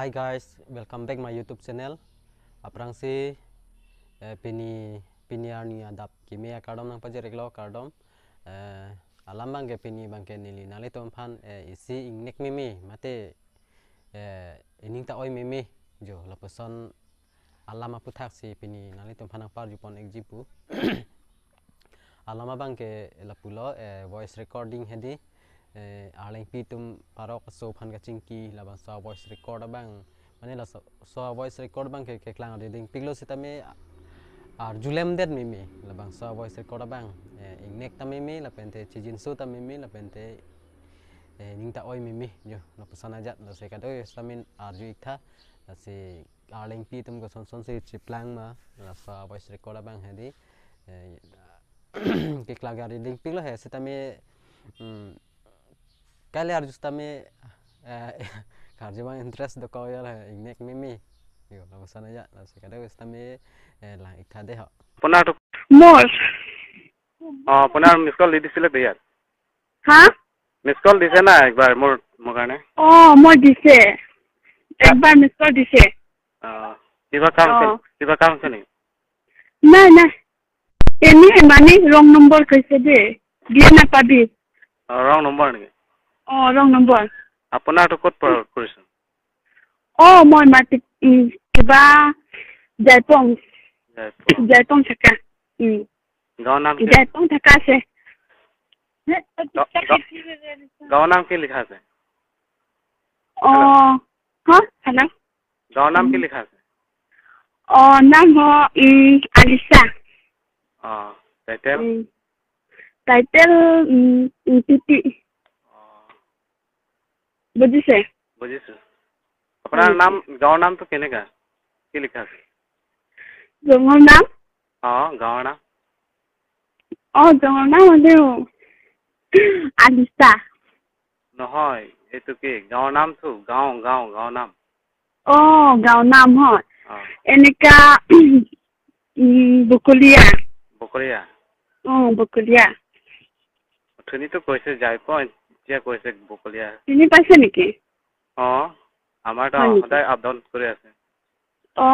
Hi guys, welcome back my YouTube channel. Aprang si pini piniar ni adap kimi akadom nang paje reglo kardom alam bang ke pini bang ke nili nali tom phan isi ingnek mimi mate ining ta oi mimi jo lapeson alam apu thak si pini nali tom phan par jupon ekjipu alam bang ke lapulo voice recording hedi arleng pi tum parok so phan ka chingki labang sa voice record bang mane la so voice record bang ke ke klang reading piglo sitame ar julem det mimi labang sa voice record bang ingnek ta mimi lapente chijin su ta mimi lapente ning ta oi mimi jo la pasana jat la se ka do samin ar ju ikha la se arleng pi tum ko son son se chiplang ma la sa voice record bang hedi ke klang reading piglo he sitame kali harus tame karja bang interest do kau ya lah ingnek mimi yo la sana ya la sekada wes tame la ikha de ho আপোনাৰ মোৰ অ আপোনাৰ miss কল দি দিছিলে ইয়াত হা miss কল দিছে না একবাৰ মোৰ মোৰ কাৰণে অ মই দিছে একবাৰ মিস কল দিছে অ কিবা কাম আছে কিবা কাম আছে নেকি নাই নাই এনে মানে ৰং নম্বৰ কৈছে দে দিয়ে নাপাবি অ ৰং নম্বৰ নেকি অ ৰং নম্বৰ আপোনাৰটো ক'ত কৰিছে অ মই মাটি কিবা জাইপং জাইপং থাকা গাঁৱৰ নাম জাইপং থাকা আছে গাঁৱৰ নাম কি লিখা আছে অ হা হেল্ল' গাঁৱৰ নাম কি লিখা আছে অ নাম আলিছা অ টাইটেল টাইটেল পিপি বুজিছে বুজিছো আপোনাৰ নাম গাঁৱৰ নামটো কেনেকা কি লিখা আছে গাঁৱৰ নাম অ গাঁৱৰ নাম অ গাঁৱৰ নাম হ'লেও আলিছা নহয় এইটো কি গাঁৱৰ নামটো গাঁও গাঁও গাঁৱৰ নাম অ গাঁৱৰ নাম হয় এনেকা বকলীয়া বকলীয়া অ বকলীয়া অথনিতো কৈছে যাই পোৱা এতিয়া কৈছে বকলীয়া চিনি পাইছে নেকি অ আমাৰতো সদায় আপ ডাউন কৰি আছে অ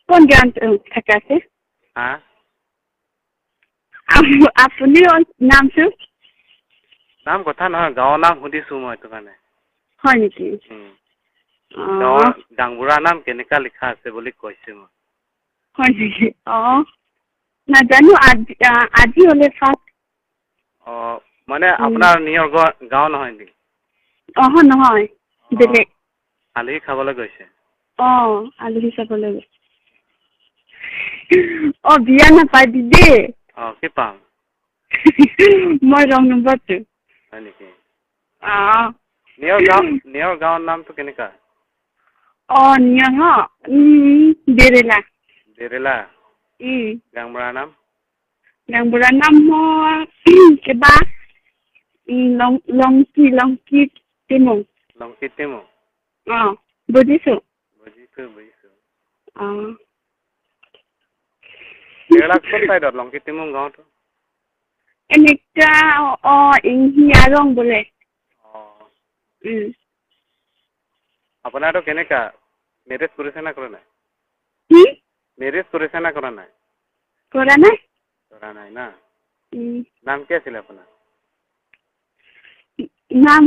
কোন গাঁৱত থাকা আছে হা আপুনি নামটো নাম কথা নহয় গাঁৱৰ নাম সুধিছো মই এইটো কাৰণে হয় নেকি গাঁৱৰ গাঁওবুঢ়া নাম কেনেকা লিখা আছে বুলি কৈছে মই হয় নেকি অ নাজানো আজি হ'লে ফাৰ্ষ্ট অ মানে আপোনাৰ নিজৰ গাঁও নহয় নেকি অহ নহয় বেলেগ আলহী খাবলৈ গৈছে অ আলহী খাবলৈ গৈছে অ বিয়া নাপাবি দেই অ কি পাম মই ৰং নম্বৰটো হয় নেকি অ নিজৰ গাঁও নিজৰ গাঁৱৰ নামটো কেনেকা অ নিয়ৰ হ দেৰেলা দেৰেলা গাঁওবুঢ়া নাম গাঁওবুঢ়া নাম কিবা লংকি লংকি টেমু লংকি টেমু অ বুজিছো বুজিছো বুজিছো অ কেৰেলা কোন চাইডত লংকি টেমু গাঁৱটো এনেকা অ ইংহিয়াৰং বোলে অ আপোনাৰটো কেনেকা মেৰেজ কৰিছে না কৰা নাই কি মেৰেজ কৰিছে না কৰা নাই কৰা নাই কৰা নাই না নাম কি আছিলে আপোনাৰ নাম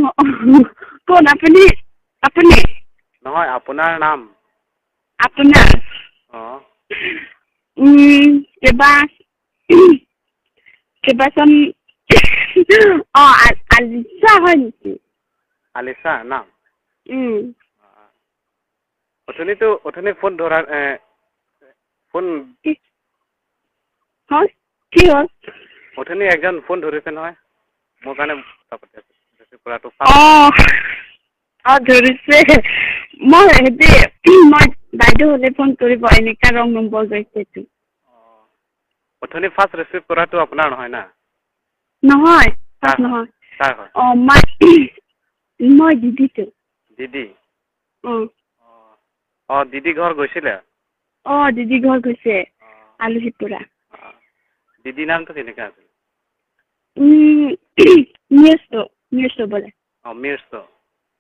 কোন আপুনি আপুনি নহয় আপোনাৰ নাম আপোনাৰ অ কিবা কিবাচোন অ আলিছা হয় নেকি আলিছা নাম অথনিতো অথনি ফোন ধৰা ফোন হয় কি হ'ল অথনি একজন ফোন ধৰিছে নহয় মোৰ কাৰণে কথা পাতি আছে অ অ ধৰিছে মই হেৰি মই বাইদেউ হ'লে ফোন কৰিব এনেকা ৰং নম্বৰ গৈছে এইটো অথনি ফাৰ্ষ্ট ৰিচিভ কৰাটো আপোনাৰ নহয় না নহয় নহয় অ মই দিদিটো দিদি অ অ দিদি ঘৰ গৈছিলে অ দিদি ঘৰ গৈছে আলহীপুৰা দিদি নামটো কেনেকা আছিল মিৰ্চ মিৰ্চ বোলে অ মিৰ্চ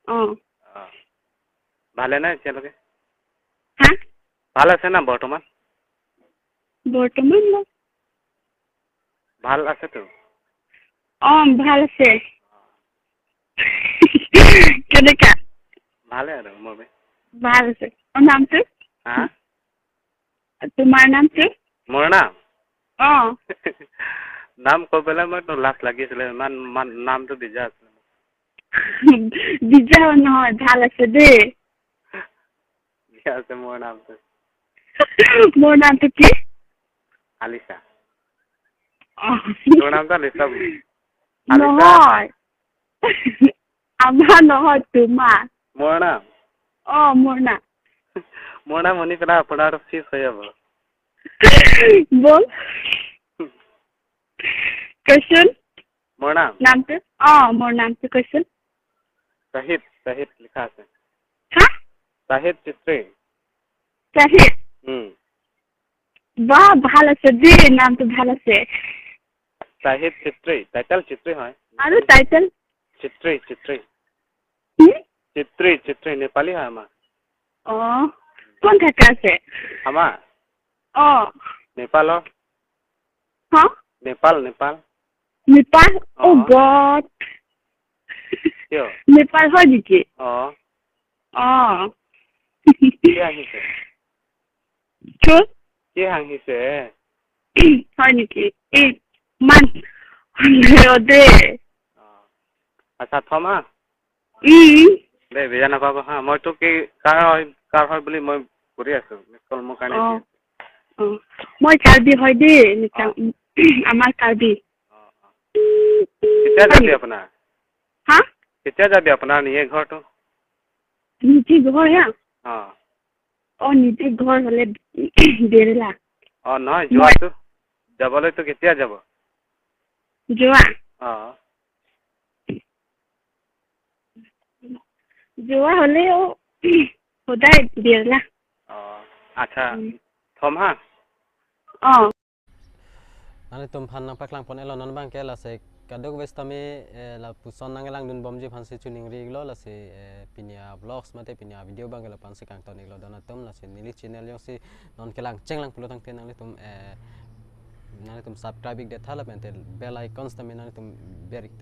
অ অ ভালে নাই এতিয়ালৈকে? হা? ভাল আছে না বৰ্তমান? বৰ্তমান ভাল আছেতো? অ ভাল আছে। কেনেকা? ভালে আৰু মোৰ ভাল আছে। অ নামটো? হা? তোমাৰ নামটো? মোৰ নাম? অ নাম কৈ পেলাই মই লাজ লাগিছিলে, ইমান নামটো বিজা আছিলে। বিজা নহয়, ভাল আছে দেই। বিজা আছে মোৰ নামটো। মোৰ নামটো কি? আলিছা। তোৰ নামটো আলিছা? নহয়, আমাৰ নহয়, তোমাৰ। মোৰ নাম? অ মোৰ নাম। মোৰ নাম শুনি পেলাই আপোনাৰ ফিজ হৈ যাব। বল কৈচোন। মোৰ নাম? নামটো? অ মোৰ নামটো কৈচোন। চাহিদ, চাহিদ লিখা আছে। হা? চাহিদ চিত্ৰী। চাহিদ? বাহ ভাল আছে দেই, নামটো ভাল আছে। চাহিদ চিত্ৰী, টাইটেল চিত্ৰী হয়। আৰু টাইটেল? চিত্ৰী, চিত্ৰী। চিত্ৰী, চিত্ৰী নেপালী হয় আমাৰ। অ কোন থাকা আছে? আমাৰ? অ নেপালৰ। হা? নেপাল, নেপাল। নেপাল? অ গড, কিয়? নেপাল হয় নেকি? অ অ কি হাঁহিছে? কি হাঁহিছে? হয় নেকি? এই ইমান দেই। আচ্ছা থম হা দেই, বেয়া নাপাব হা। মইতো কি কাৰ হয়, কাৰ হয় বুলি মই কৰি আছো। মিছ কল মোৰ কাৰণে। মই কাৰ্বি হয় দেই, আমাৰ কাৰ্বি। কেতিয়া যাবি আপোনাৰ? হা? কেতিয়া যাবি আপোনাৰ নিজে ঘৰটো? নিজে ঘৰ? হা? অ অ নিজে ঘৰ হলে বেৰলা। অ নহয়, যোৱাটো যাবলৈতো কেতিয়া যাব? যোৱা? অ যোৱা হলেও সদায় বেৰলা। অ আচ্ছা থম হা। অ nani tum phan nang paklang pon elon non bang ke la se kadok westami la puson nang lang dun bomji phan se chuning ri glo la se pinia vlogs mate pinia video bang la pan se kang ton iglo dona tum la se nili channel yo se non kelang cheng lang pulo tang ten nang tum nani tum subscribe de thala pen bell icons tami nani tum berik.